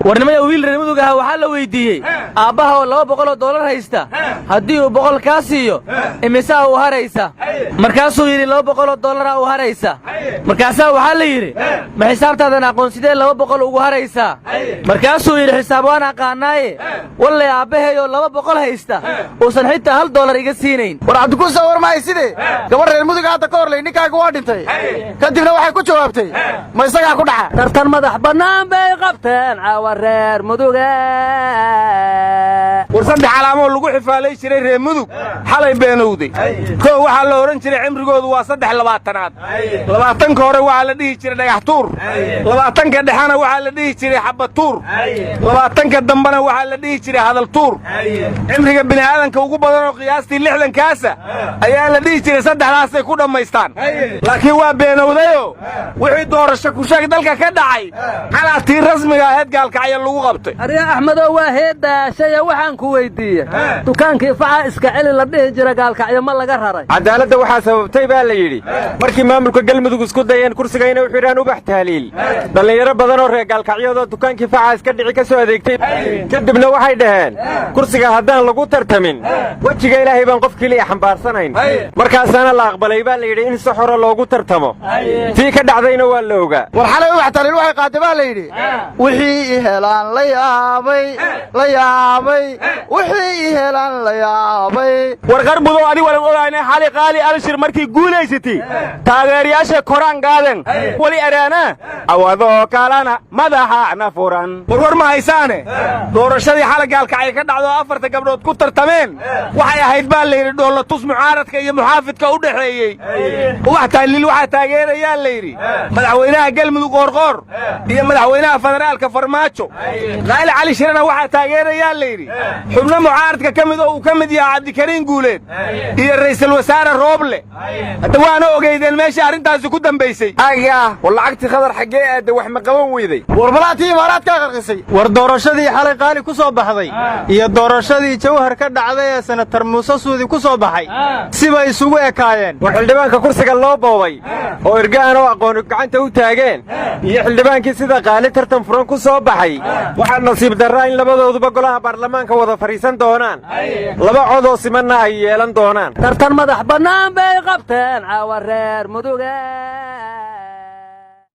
Warnimada wiil reer Mudug ah waxaa la weydiiyey: aabbaha oo $200 haysta, haddii uu 100 kaa siiyo, imisaa u haraysa? Markaasuu yidhi: $200 u haraysa. Markaasaa waxaa la yidhi: ma xisaabtaadan aqoon, sidee 200 ugu haraysaa? Markaasuu yidhi: xisaab waan aqaanaaye, wallay aabbaheeyoo 200 haysta uusan xitaa $1 iga siinayn. War Cabdikuusa, war mahayside, gabar reer Mudug hadda ka horlay ninkaaga waa dhintay, kadibna waxay ku jawaabtay: ma isagaa ku dhaca? Tartan madax bannaan bay qabteen caawa reer Muduge. War saddex calaamoo lagu xifaalay jiray reer Mudug xalay beenowday. Koo, waxaa la odhan jiray cimrigoodu waa saddex labaatanaad. 20-ka hore waxaa la dhihi jiray dhagax tuur, 20-ka dhexena waxaa la dhihi jiray xabatuur, 20-ka dambena waxaa la dhihi jiray hadal tuur. Cimriga bini'aadanka ugu badan oo qiyaastii 60-kaasa ayaa la dhihi jiray saddexdaasay ku dhammaystaan. Laakiin waa beenowdayo wixii doorasho kusheeg dalka ka dhacay, xalaa tii rasmiga ahayd Gaalkacyo lagu qabtay. Arya Axmedow, waa heeddaashaya. Waxaan ku weyddiiye: dukaankii faca iska celi la dhihi jira Gaalkacyo ma laga raray? Cadaaladda waxaa sababtay baa la yidhi markii maamulka Galmudug isku dayeen kursiga inay u xidhaan Ubax Tahliil, dhallinyaro badan oo reer Gaalkacyoodoo dukaankii faca iska dhici ka soo adeegtay, kadibna waxay dhaheen: kursiga haddaan lagu tartamin, wejiga Ilaahay baan qof keliya xambaarsanayn. Markaasaana la aqbalay baa la yidhi in si xora loogu tartamo. Tii ka dhacdayna waa la ogaa. War xalay Ubax Tahliil waxay qaatay baa la yidhi: wixii i helaan la yaabay, la yaabay, wixii i helaan la yaabay. War Qarbudow, adi walan ogaynay xali Qaali Alshir markii guulaysatay taageerayaasha koraan gaaden wali araana awadoo kalana madaxana furan. War ma haysaane, doorashadii xala Gaalkacay ka dhacdo afarta gabdhood ku tartameen waxay ahayd baa la yidhi dhoolatus mucaaradka iyo muxaafidka u dhexeeyey. Ubax Tahliil waxaa taageerayaa la yidhi madaxweynaha Galmudug Qoorqoor iyo madaxweynaha federaalka Farmaajo. Qaali Cali Shirena waxaa taageerayaa la yidhi xubno mucaaradka ka mid oo uu ka mid yahaa Cabdikariin Guuleed iyo ra'iisul wasaare Rooble. Hadda waana ogeydeen meesha arrintaasi ku dambaysay. Aga, war lacagtii Khadar xaggee aadda? Wax ma qaban weyday? War malaatii Imaaraadkaa qarqisay. War doorashadii xalay Qaali ku soo baxday iyo doorashadii Jawhar ka dhacday ee senatar Muuse Suudi ku soo baxay sibay isugu ekaayeen. War xildhibaanka kursiga loo boobay oo ergahan oo aqooni gacanta u taageen iyo xildhibaankii sida Qaali tartan furan ku soo baxay, waxaa nasiib darraa in labadooduba golaha baarlamaanka wada fadhiisan doonaan, laba codoo simanna ay yeelan doonaan. Tartan madax bannaan bay qabteen caawa reer Muduge.